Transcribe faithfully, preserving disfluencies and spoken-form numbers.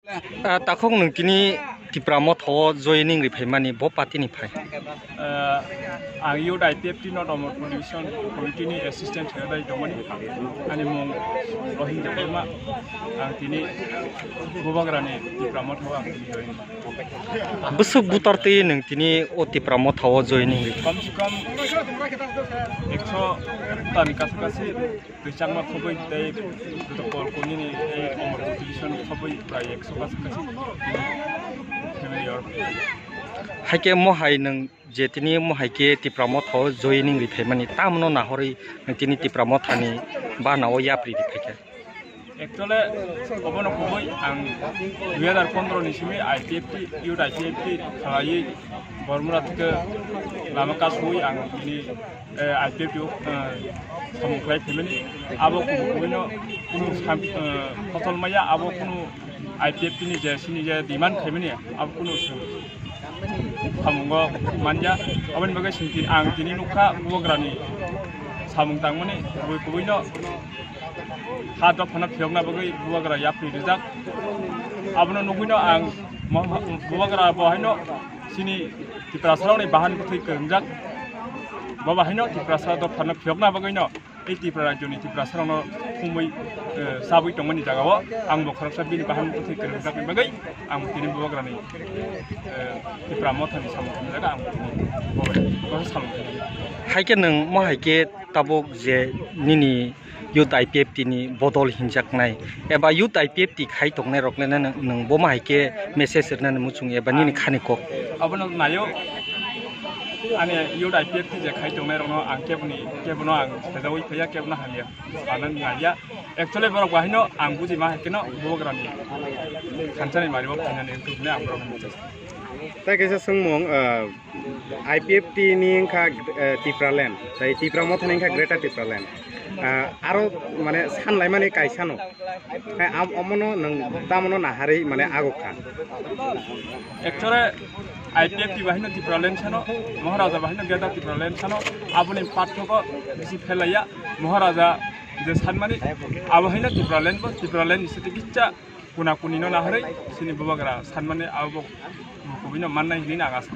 Ah, takhuk nwng tini Tipra Motha o joining ri phaimani bo party ni phai? Ah, ang youth I P F T North Amorpur Division Committee ni assistant secretary tongmani. Ani mung Rohingya Debbarma. Ang tini Bubagra ni Tipra Motha o ang tini join. Bwswk butar twi nwng tini o Tipra Motha o joining ri? Kom se kom ekso ta ni kasa kasi. Twi changma khoboi tei joto Kolkoni ni tei Omorpur Division khoboi prai ekso kasa kasi family or. Haikhe mohai nwng je tini mohai khe Tipra Motha o joining ri phaimani, tamno nahorwi nwng tini Tipra Motha ni bana o yapri ri phaikha? Actually, obono kubui ang dui hazar pondro ni simi I P F T, youth I P F T khalaiwi Bormura thike lama kasui ang bini, eh, I P F T o, eh, samung khlai phaimani. Abo kubuino kunu sam-, eh, phosol maya, abo kunu I P F T ni je sini je demand khaimani, abo kunu samungo manya. Aboni bagwi sini ang tini nukha Bubagrani samung tangmani kubui kubuino ha dophano phiyokna bagwi Bubagra yapri rijak. Abono nugwino ang mo-, Bubagra bo haino sini Tiprasarokni bahan bwthwi kwrwngjak. Bo bahaino Tiprasa dophano phiyokna bagwino tei Tipra rajyoni Tiprasarokno thumwi, eh, chabwi tongmani jagao ang bo khoroksa bini bahan bwthwi kwrwngjakni bagwi ang tini Bubagrani, eh, Tipra Mothani samung khumjak ang tini bo, bo samung khumjak. Haikhe nwng mo haikhe tabuk je nini youth I P F T ni bodol hinjaknai eba youth I P F T khai tongnai rok le nwng, nwng bo ma hai khe message rwnani muchung eba nini khani kok? Abono nayo, ani youth I P F T je khai tongnai rokno ang keboni, kebono ang sejaui phaiya, kebono hamya sanani naiya. Actually borok bahaino ang buji ma hai kheno Bubagrani khansani mari bo phainani wngthok hinwi ang borokno message. Tei kaisa swngmung, ah, I P F T ni wngkha, eh, Tipraland, tei Tipra Mothani wngkha Greater Tipraland. Ah, aro mane sanlaimani kaisano. Hai am-, omono nwng tamono naharwi mane agokha. Actually, I P F T bahaino Tipraland sano, Maharaja bahaino Greater Tipraland sano, aboni pathoko bisi phelaiya. Maharaja je sanmani, abo haino Tipraland bo, Tipraland ni site kicha kuna kuni no naharwi sini Bubagra sanmani abo kubui no mannai hinwi ang asa.